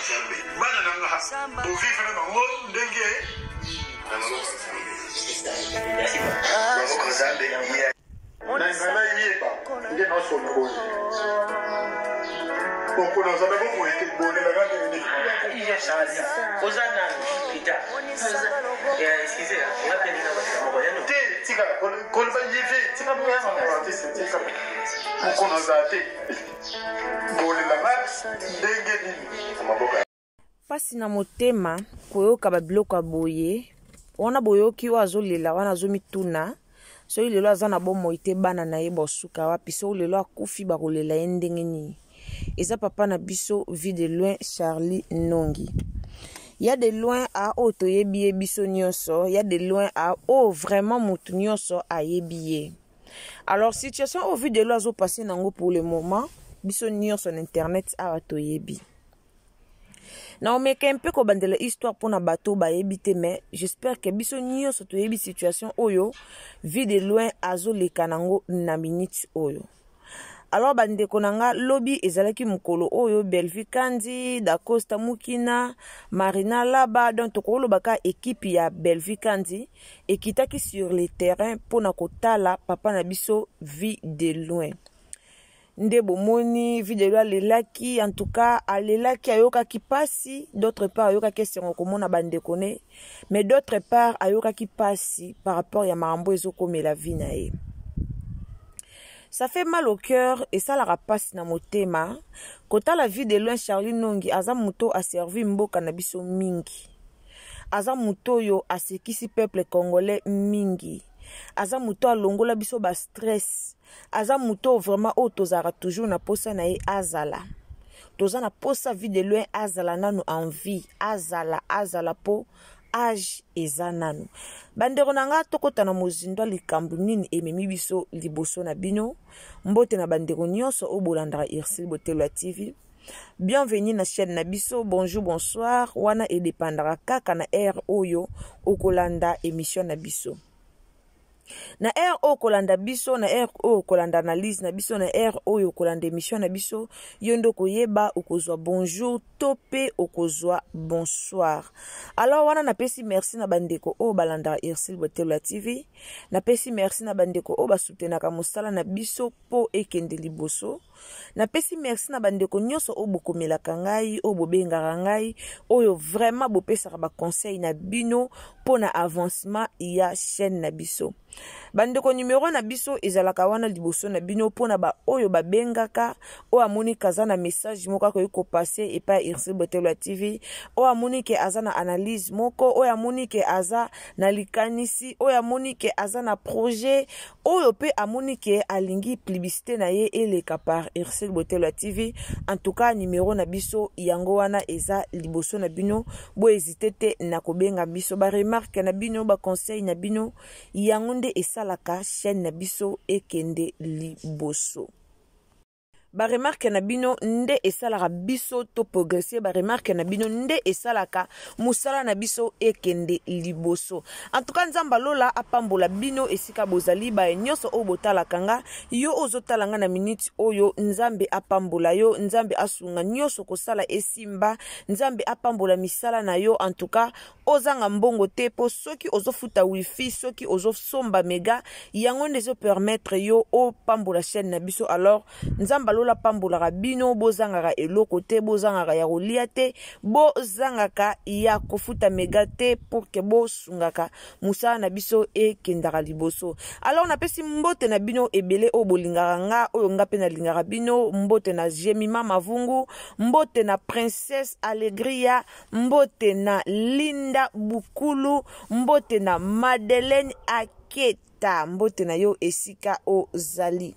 Nzambe. Bana na nga, bovivre na bango ndenge na maboko ya Nzambe. Maboko ya Nzambe ye na nga nayeba nde nasolo boye mokolo aza na bomoi te bolelaka ndenge nini? Oza nanu pita, excuse nga mpe nina bato moko yano te. Tika koloba yive, tika artiste, tika mokolo aza te, bolelaka ndenge nini na maboko. Mpasi na motema koyoka babiloko ya boye wana. Boyoki oyo azolela wana, azomituna soki lelo aza na bomoi te, bana na ye bosuka wapi? Soki lelo akufi, bakolela ye ndenge nini? Eza papa na biso Vie de Loin Charlie Nongi ya de loin a oyo toyebi ye biso nyonso, ya de loin a oyo vraiment motu nyonso ayebi ye. Alors, situation oyo Vie de Loin azopase nango pour le moment, biso nyonso na internet awa toyebi. Na omeka mpe kobandela histoire mpona bato bayebi te, mais j'espère que biso nyonso toyebi situation oyo Vie de Loin azoleka nango na minute oyo. Alors bandeko na nga, lobi ezalaki mokolo oyo Bellevue Kandi, Dacosta Mukina, Marina Laba, donc tokoloba ka équipe ya Bellevue Kandi ekitaki sur le terrain mpona kotala papa na biso Vie de Loin. Nde bomoni Vie de Loin alelaki. En tout cas alelaki, ayokaki mpasi. D'autre part ayokaki esengo komona bandeko ne, mais d'autre part ayokaki mpasi par rapport ya makambo ezokomela vie na ye. Ça fait mal au cœur, esalaka mpasi na motema kotala Vie de Loin Charlie Nongi. Aza moto aservi mboka na biso mingi, aza moto oyo asekisi peuple congolais mingi, aza moto alongola biso bastress, aza moto oyo vraiment oyo tozalaka toujours na posa na ye azala. Toza na posa Vie de Loin azala nanu en vie, azala, azala mpo age eza nanu. Bandeko na nga, tokɔta na mozindo ya likambo nini ememi biso liboso na bino. Mbote na bandeko nyonso oyo bolandaka Ursile Botelo ya TV. Bienvenue na chaîne na biso. Bonjour, bonsoir, wana edépendaka kaka na heure oyo okolanda émission na biso, na heure oyo kolanda biso, na heure oyo kolanda analyse na biso, na heure oyo kolanda émission na biso. Yo nde okoyeba okozwa bonjour to mpe okozwa bonsoir. Alors wana napesi merci na bandeko oyo balandaka Ursile Botelo ya TV. Napesi merci na bandeko oyo basoutenaka mosala na biso mpo ekende liboso. Napesi merci na bandeko nyonso oyo bokomelaka ngai, oyo bobengaka ngai, oyo vraiment bopesaka baconseil na bino mpo na avancement ya chaîne na biso. Bandeko, numero na biso ezalaka wana liboso na bino mpona baoyo babengaka, oyo amoni kaza na message moko akoki kopase epai ya Ursile Botelo ya TV, oyo amoni ke aza na analyse moko, oyo amoni ke aza na likanisi, oyo amoni ke aza na projet, oyo mpe amoni ke alingi publicité na ye eleka par Ursile Botelo ya TV. En tout cas numero na biso yango wana eza liboso na bino. Bohésite te na kobenga biso. Baremarque na bino, baconseil na bino, yango nde esalaka chaîne na biso ekende liboso. Baremarque na bino nde esalaka biso to progresse. Baremarque na bino nde esalaka mosala na biso ekende liboso. En tout cas Nzambe alola apambola bino esika bozali, baye nyonso oyo botalaka nga. Yo ozotala nga na minute oyo, Nzambe apambola yo, Nzambe asunga nyonso kosala esimba, Nzambe apambola misala na yo. En tout cas ozanga mbongo te, mpo soki ozofuta wifi, soki ozosomba mega, yango nde ezopermettre yo opambola chaîne na biso. Alors Nzambe alola pambolaka bino, bozangaka eloko te, bozangaka ya kolia te, bozangaka ya kofuta mega te, pour que bosungaka mosala na biso ekendaka liboso. Alors napesi mbote na bino ebele oyo bolingaka nga, oyo nga mpe nalingaka bino. Mbote na Jemima Mavungu, mbote na Princesse Allegria, mbote na Linda Bukulu, mbote na Madeleine Aketa, mbote na yo esika ozali.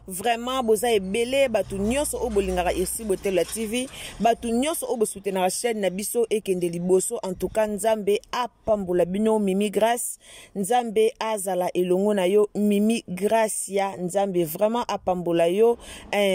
Vraiment boza ebele, bato nyonso oyo bolingaka Irsi Botelo ya TV, bato nyonso oyo bosoutenaka chaîne na biso ekende liboso. En tout cas Nzambe apambola bino. Mimi Grace, Nzambe azala elongo na yo. Mimi Gracia, Nzambe vraiment apambola yo.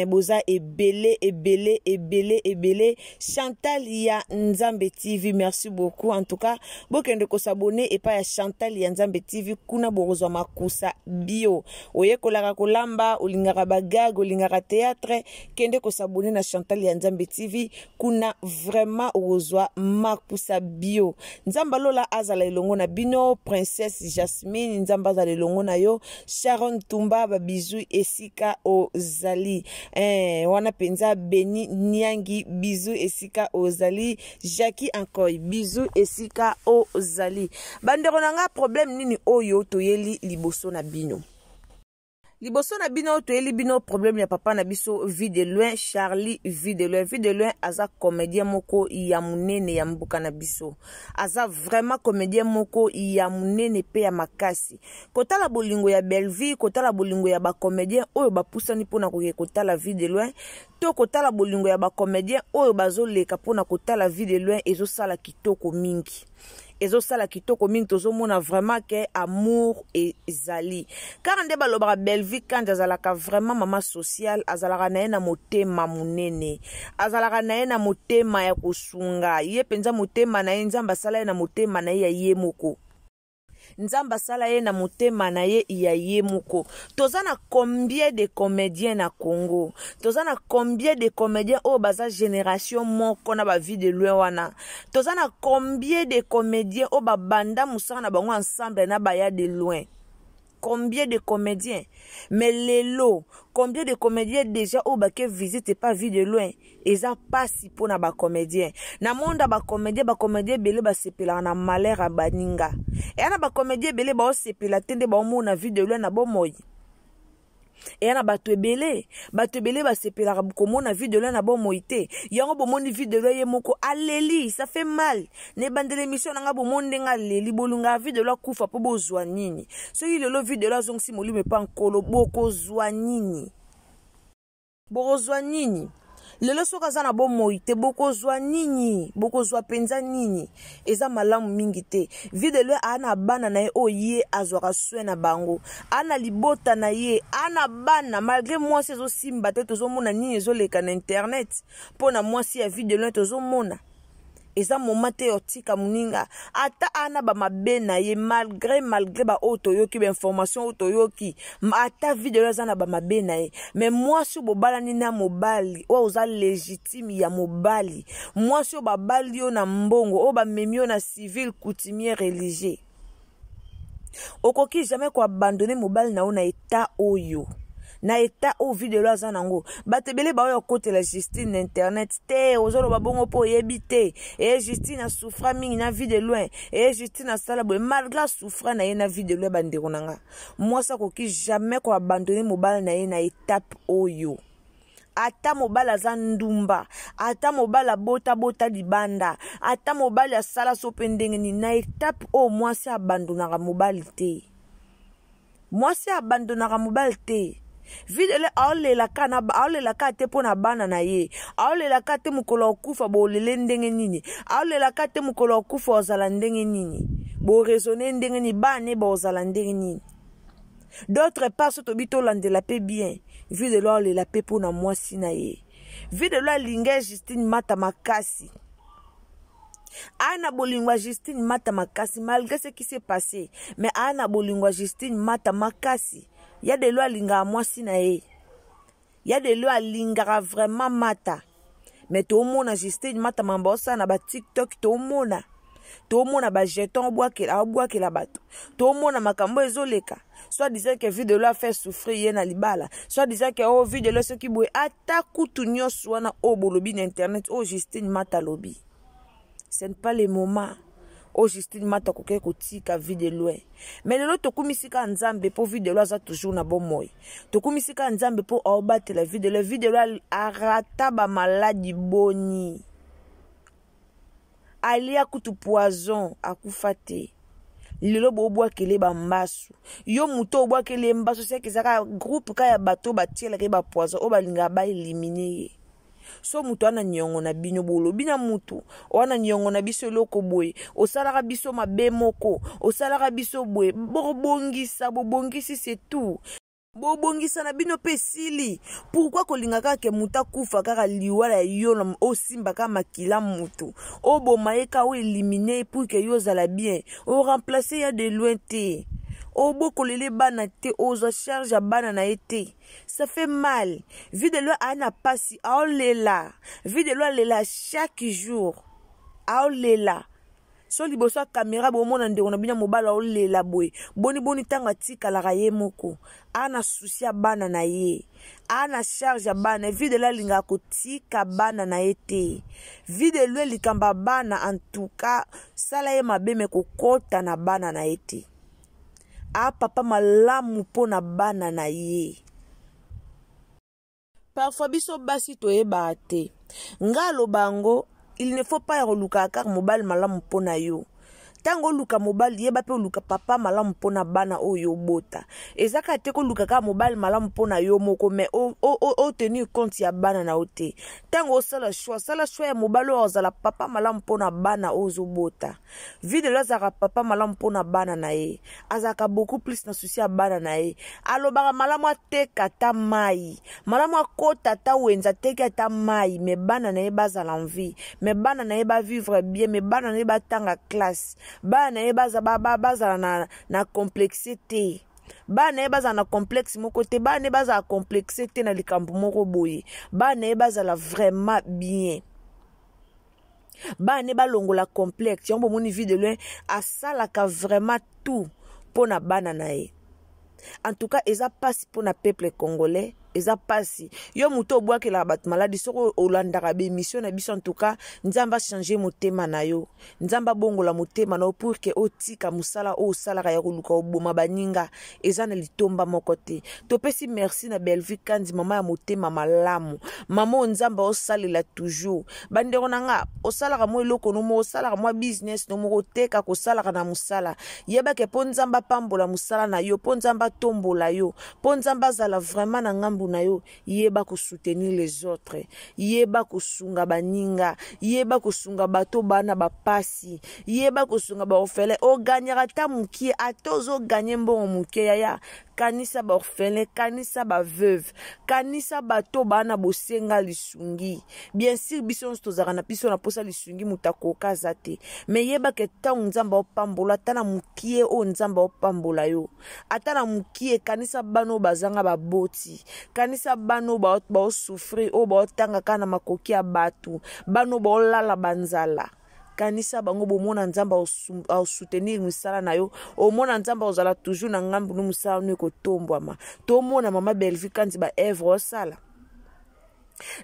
Boza ebele, ebele, ebele, ebele. Chantal ya Nzambe TV, merci beaucoup. En tout cas bokende kosabone epai ya Chantal ya Nzambe TV, kuna bokozwa makusa bio. Oyekolaka kolamba, olingaka. Olingaka bagag, olingaka théâtre, kende kosabone na Chantal ya Nzambe TV. Kuna vraiment okozwa makusa bio. Nzambe alola azala elongo na bino. Princesse Jasmine, Nzambe azala elongo na yo. Sharon Tumba, babizu esika ozali. Wana penza Beni Nyangi, bizu esika ozali. Jackie Ankoy, bizu esika ozali. Bandeko na nga, problème nini oyo toyeli liboso na bino? Liboso na bino toyeli bino problème ya papa na biso Vie de Loin, Charlie Vie de Loin. Vie de Loin aza comédien moko ya munene ya mboka na biso. Aza vraiment comédien moko ya munene pe ya makasi. Kotala bolingo ya Bellevue, kotala bolingo ya ba comédien oyo bapusani pona koke kotala Vie de Loin, to kotala bolingo ya ba comédien oyo bazoleka pona kotala Vie de Loin, ezosala kitoko mingi. Ezosala kitoko mingi, tozomona vraiment ke amour ezali. Kaka nde balobaka Bellevue Kandi azalaka vraiment mama sociale, azalaka na ye na motema monene, azalaka na ye na motema ya kosunga. Ye mpenza motema na ye, Nzambe asala ye na motema na ye ya ye moko. Nzambe asala ye na motema na ye ya ye moko. Toza na combien de comédiens na Congo? Toza na combien de comédiens oyo baza génération moko na ba Vie de Loin wana? Toza na combien de comédiens oyo babanda mosala na bango ensemble na baya de loin? Combien de comédiens? Mais lelo, combien de comédiens déjà oyo bake visite pas Vie de Loin? Eza pasi pona ba comédien. Na monde ba comédien, ba comédien ebele ba sepelaka na malheur ya baninga. Eya na ba comédien ebele ba osepela te nde ba omona Vie de Loin na bomoi. Eya na bato ebele, bato ebele ba sepelaka komona Vie de Loin na bomoi te. Yango bomoni Vie de Loin ye moko aleli, ça fait mal. Na ebandeli émission na nga bomoni ndenge aleli, bolingaka Vie de Loin kufa po bozwa nini? Soki lelo Vie de Loin azongisi molimo epa Nkolo, bokozwa nini? Bokozwa nini? Lelo soki aza na bomoi te, bokozwa nini? Bokozwa penza nini? Eza malamu mingi te. Vie de Loin aa na bana na ye oyo ye azwaka soin na bango. Aa na libota na ye, aa na bana, malgré mwasi ezosimba te, tozomona nini ezoleka na internet. Mpo na mwasi ya Vie de Loin tozomona. Eza moment te otika moninga ata ana ba mabe na ye, malgré ba oyo toyoki, ba information oyo toyoki, ata Vie de Loin aza na ba mabe na ye, mais mwasi oyo bobalani na mobali oyo oza légitime ya mobali, mwasi oyo babali yo na mbongo, oyo bamemi yo na civil coutumier religieux, okoki jamais koabandonner mobali na yo na état oyo. Na état oyo Vie de Loin aza nango. Bato ebele baoyo akotela Justine na internet te, ozoloba bongo mpo oyebi te. E Justine asouffra mingi na Vie de Loin. E Justine asala boye malgré asouffra na ye na Vie de Loin, bandeko na nga. Mwasi akoki jamais koabandonner mobali na ye na étape oyo. Ata mobali aza ndumba, ata mobali abota bota libanda, ata mobali asala so pe ndenge nini, na étape oyo mwasi abandonaka mobali te. Mwasi abandonaka mobali te. Vie de Loin aolelaka na ba, aolelaka te mpo na bana na ye. Aolelaka te mokolo akufa bolele ndenge nini. Aolelaka te mokolo akufa ozala ndenge nini. Bo raisonner ndenge nini, bana ba ozala ndenge nini. D'autre part, soki tobi tolandela pe bien, Vie de Loin aolela pe mpo na mwasi na ye. Vie de Loin alinga Justine Mata makasi. Ana bolingo ya Justine Mata makasi malgré ce qui s'est passé, mais ana bolingo ya Justine Mata makasi. Ya de Loin alingaka mwasi na ye. Ya de Loin alingaka vraiment Mata. Mais tomona Justine Mata mamba osala na ba TikTok, tomona. Tomona ba jeton obwakela, obwakela bato. Tomona makambo ezoleka. Soit disant que Vie de Loin fait souffrir ye na libala. Soit disant que oh Vie de Loin soki boye ata kutu nyonso wana oyo bolobi na internet oyo Justine Mata lobi. Ce n'est pas le moment oyo Justine Mata akoki kotika Vie de Loin. Mais lelo tokumisi kaka Nzambe po Vie de Loin aza toujours na bomoi. Tokumisi kaka Nzambe po aobatela Vie de Loin. Vie de Loin arata ba maladi boni. Alia kutu poison akufa te. Lelo bobwakele ba mbasu. Yo moto obwakele mbasu, c'est que ezaka groupe ka ya bato batielaka ba poison oyo balingaka ba éliminer ye. So moto ana nyongo na bino bolobi na moto wana nyongo na biso eloko boye, osalaka biso mabe moko, osalaka biso boye, bobongisa, bobongisi, c'est tout. Bobongisa na bino pe esili. Pourquoi kolinga kaka ke moto akufa kaka liwa ya yo na osimba kaka makila moto? Oboma ye ka o éliminer pour que yo ozala bien. O remplacer ya de loin te. Obokolele bana te, ozwa charge ya bana na ye te. Ça fait mal. Vie de loi aa na pasi, aolela. Vie de loi alela chaque jour. Aolela. So liboso ya kamera bomona ndeko na bino mobali aolela boye. Boni boni ntango atikalaka ye moko. Aa na souci ya bana na ye. Aa na charge ya bana. Vie de loi alingaka kotika bana na ye te. Vie de loi likambo ya bana en tout cas sala ye mabe me kokota na bana na ye te. A papa malamu mpo na bana na ye. Parfois biso basi toyebaka te. Nga aloba yango, il ne faut pas ya kolukaka kaka mobali malamu mpo na yo. Ntango oluka mobali, yeba mpe oluka papa malamu mpo na bana oyo obota. Eza kaka te koluka kaka mobali malamu mpo na yo moko, mais o tenir compte ya bana na yo te. Ntango osala choix, sala choix ya mobali oyo azala papa malamu mpo na bana oyo ozobota. Vie de loi azalaka papa malamu mpo na bana na ye. Azalaka beaucoup plus na souci ya bana na ye. Alobaka malamu ateka ata mai, malamu akota ata wenze ateki ata mai, mais bana na ye bazala en vie, mais bana na ye bavivre bien, mais bana na ye batanga classe, bana na ye bazala na complexe te. Bana na ye bazala na complexe moko te, bana na ye bazala complexe te na likambo moko boye. Bana na ye bazala vraiment bien. Bana ne balongola complexe. Yango bomoni Vie de loin asalaka vraiment tout mpo na bana na ye. En tout cas eza pasi mpo na peuple congolais, eza pasi. Yo moto obwakelaka bato maladi soki olandaka ba émission na biso, en tout cas Nzambe achanger motema na yo, Nzambe abongola motema na yo pour que otika mosala oyo osalaka ya koluka oboma baninga. Eza na litomba moko te. Topesi merci na Bellevue Kandi, mama ya motema malamu, mama oyo Nzambe aosalela toujours. Bandeko na nga, osalaka mwa eloko no moko, osalaka mwa business no moko, oteka, kosalaka na mosala, yebake mpo Nzambe apambola mosala na yo, mpo Nzambe atombola yo, mpo Nzambe azala vraiment na ngambu na yo. Yeba kosoutenir les autres, yeba kosunga baninga, yeba kosunga bato bana bapasi, yeba kosunga baorphelin. Oganyaka ata mokie, ata ozoganye mbongo mokie, yaya, kanisa baorphelin, kanisa baveuve, kanisa bato bana bosenga lisungi. Bien sûr biso nyonso tozalaka na biso na posa lisungi, moto akoka aza te, mais yebaka ntango Nzambe aopambola, ata na mokie oyo Nzambe aopambola yo, ata na mokie, kanisa bana oyo bazanga baboti, kanisa bana oyo baosouffrir, oyo baotanga kaka na makoki ya bato, bana oyo baolala banzala, kanisa bango. Bomona Nzambe aosoutenir mosala na yo, omona Nzambe ozala toujours na ngambu no, mosala no ekotombwama. Tomona mama Bellevue Kandi ba œuvre osala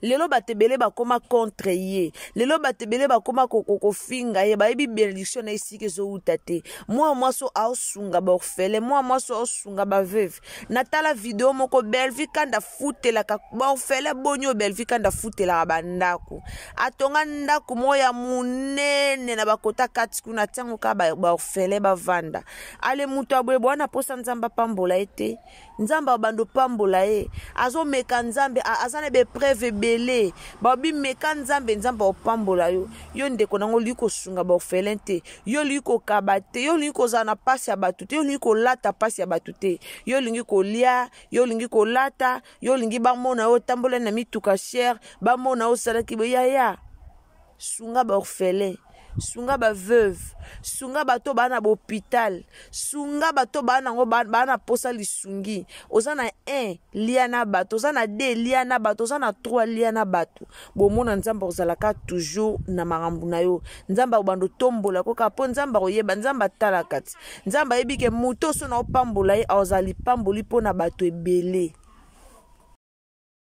lelo, bato ebele bakóma contre ye, lelo bato ebele bakóma kofinga ye, bayebi bénédiction na esika ezowuta te. Mwana mwasi aosunga baorphelin, mwana mwasi aosunga baveuve. Natala video moko, Bellevue Kandi afutelaka baorphelin. Boni oyo Bellevue Kandi afutelaka bandako, atonga ndako moko ya monene na bakota kati kuna, atiango kaka baorphelin bavanda. Ale moto aboye bwana mposa Nzambe apambola ye te. Nzambe abanda opambola ye, azomeka Nzambe, aza na baépreuve ebele. Babi meka Nzambe, Nzambe aopambola yo. Yo ndeko nango olingi kosunga baorphelin te, yo olingi kokaba te, yo olingi kozala na pasi ya bato te, yo olingi kolata pasi ya bato te, yo olingi kolia, yo olingi kolata, yo olingi bamona yo otambola na mituka cher, bamona yo osalaki boye. Yaya, sunga baorphelin, sunga baveuve, sunga bato baa na bahôpital, sunga bato baa nango baa na posa lisungi. Oza na 1, lia na bato, oza na 2, lia na bato, oza na 3, lia na bato. Bomona Nzambe ozalaka toujours na makambo na yo. Nzambe akobanda otombola koka mpo Nzambe akoyeba, Nzambe atalaka ti Nzambe ayebi ke moto so na opambola ye azala lipamboli mpo na bato ebele.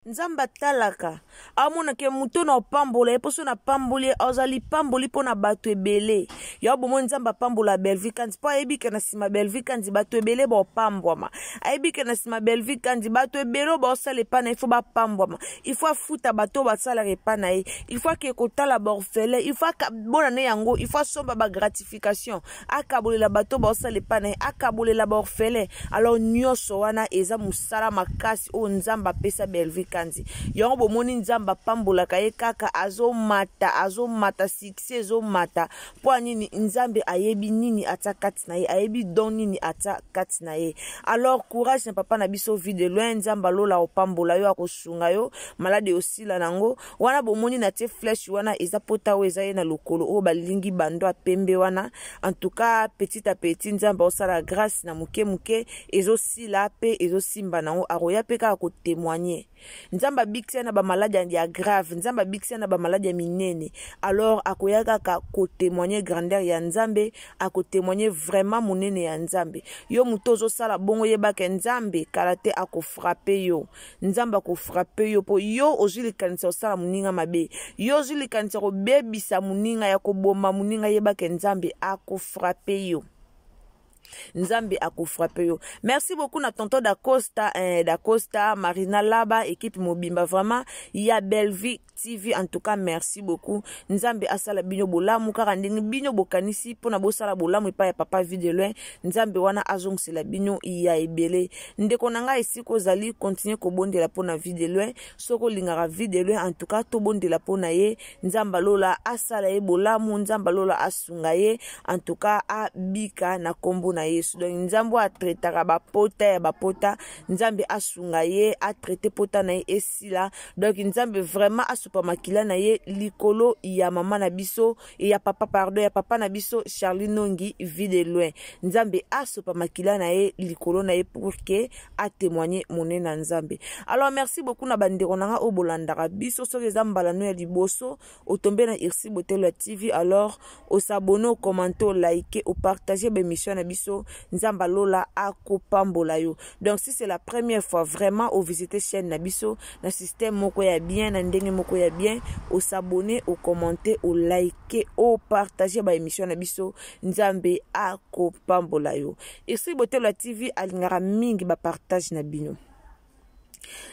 Nzambe atalaka, amonake moto na opambola ye, mpo so napamboli ye azala lipamboli mpo na bato ebele. Ya bomoi, Nzambe apambola Bellevue Kandi mpo ayebi ke na nsima Bellevue Kandi bato ebele baopambwama. Ayebi ke na nsima Bellevue Kandi bato ebele oyo baosala epai na ye fo bapambwama. Il faut afuta bato oyo basalaka epai na ye, il faut ake kotala baorphelin, il faut bona ne yango, il faut asomba bagratification, akabolela bato baosala epai na ye, akabolela baorphelin. Alors nyonso wana eza mosala makasi oyo Nzambe apesa Bellevue. Kanzi. Yango bomoni Nzambe apambolaka ye kaka, azomata, azomata, succès ezomata. Mpo ya nini? Nzambe ayebi nini atia kati na ye, ayebi don nini atia kati na ye. Alors courage na papa na biso Vue de Loin, Nzambe alola opambola yo, akosunga yo, malade osila nango. Wana bomoni na tie flèche wana eza pota oyo eza ye na lokolo oyo balingi bando ya pembe wana. En tout cas petit à petit Nzambe osala grâce na moke moke, ezosila pe ezosimba nango, akoya pe kaka ko témoigner. Nzambe abikisa na ba malade ya grave, Nzambe abikisa na ba malade ya minene. Alors akoya kaka ko témoigner grandeur ya Nzambe, ako témoigner vraiment monene ya Nzambe. Yo moto ozosala bongo, yebaka Nzambe kala te ako frapper yo. Nzambe ako frapper yo po yo ozwi likanisi ya kosala moninga mabe, yo ozwi likanisi ya kobebisa moninga, ya koboma moninga, yebaka Nzambe ako frapper yo. Nzambe akofrape yo. Merci beaucoup na tonton Dacosta, Dacosta, Marina Laba, équipe mobimba vraiment ya Bellevue TV. En tout cas merci beaucoup. Nzambe asala bino bolamu kaka ndenge bino bokanisi pona bosala bolamu epai ya papa Vue de Loin. Nzambe wana azongisela bino ya ebele. Ndeko na ngai esika ozali, continuer kobondela pona Vue de Loin. Soko olingaka Vue de Loin, en tout cas tobondela pona ye. Nzambe alola asala ye bolamu, Nzambe alola asunga ye, en tout cas abika na kombo na Yesu. Donc Nzambe atraitaka ba pota ya ba pota, Nzambe asunga ye, atraite pota na ye esila. Donc Nzambe vraiment asopa makila na ye likolo ya mama na biso ya papa, pardon, ya papa na biso Charlie Nongi Vue de Loin. Nzambe asopa makila na ye likolo na ye pour que a témoigner monene na Nzambe. Alors merci beaucoup na bandeko na nga oyo bolandaka biso. Soki eza mbala no ya liboso otombe na Ursi Botelo ya TV, alors osabonne, okommente, olike, opartage ba émission na biso. Nzambe alola akopambola yo. Donc si c'est la première fois vraiment ovisiter chaîne na biso na système moko ya bien, na ndenge moko ya bien, osabonne, okommente, olike, opartage ba émission na biso. Nzambe akopambola yo. Ursi Botelo ya TV alingaka mingi ba partage na bino.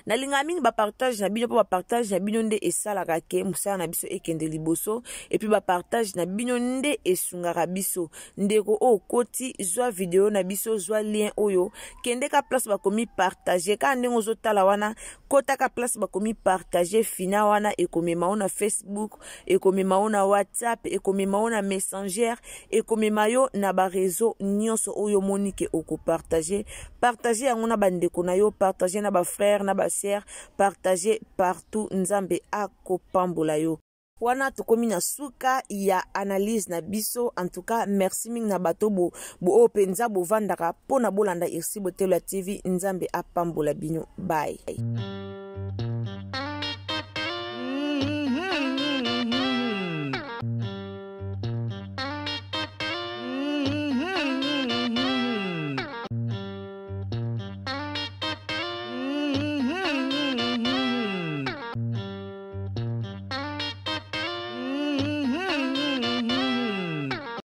Nalingaka mingi ba partage na bino, mpo ba partage na bino nde esalaka ke mosala na biso ekende liboso, et puis ba partage na bino nde esungaka biso. Ndeko oyo okoti, zwa video na biso, zwa lien oyo, kende ka place bakomi partager, kaka ndenge ozotala wana, kota ka place bakomi partager, fina wana ekomema yo na Facebook, ekomema yo na WhatsApp, ekomema yo na Messenger, ekomema yo na ba réseau nyonso oyo omoni ke okopartager. Partager yango na bandeko na yo, partager na ba frère na ba sœur, partager partout. Nzambe akopambola yo. Wana tokomi na suka ya analyse na biso. En tout cas merci mingi na bato bo oyo mpenza bovandaka mpona bolanda Ursi Botelo ya TV. Nzambe apambola bino. Bye.